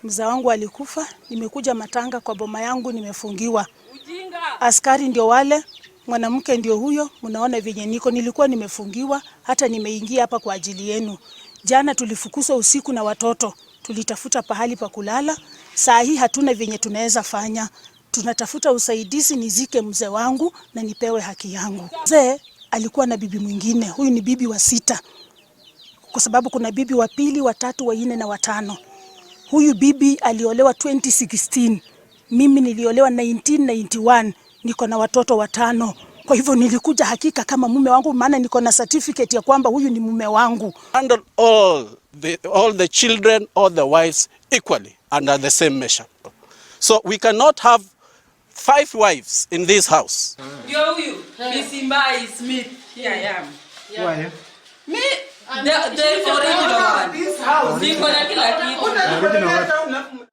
Mzee wangu alikufa, nimekuja matanga kwa boma yangu, nimefungiwa. Askari ndio wale, mwanamke ndio huyo, mnaona venye niko. Nilikuwa nimefungiwa, hata nimeingia hapa kwa ajili yenu. Jana tulifukuzwa usiku na watoto, tulitafuta pahali pa kulala. Saa hii hatuna venye tunaweza fanya, tunatafuta usaidizi nizike mzee wangu na nipewe haki yangu. Mzee alikuwa na bibi mwingine, huyu ni bibi wa sita, kwa sababu kuna bibi wa pili, wa tatu, wa nne na watano. Huyu bibi aliolewa 2016, mimi niliolewa 1991, niko na watoto watano. Kwa hivyo nilikuja hakika kama mume wangu, maana niko na certificate ya kwamba huyu ni mume wangu. Handle all the children, all the wives equally under the same measure. So we cannot have five wives in this house. Ndio huyu Bisimbai Smith. Here I am. Who are you? Me, the original one. Niko na kila kitu. Original what?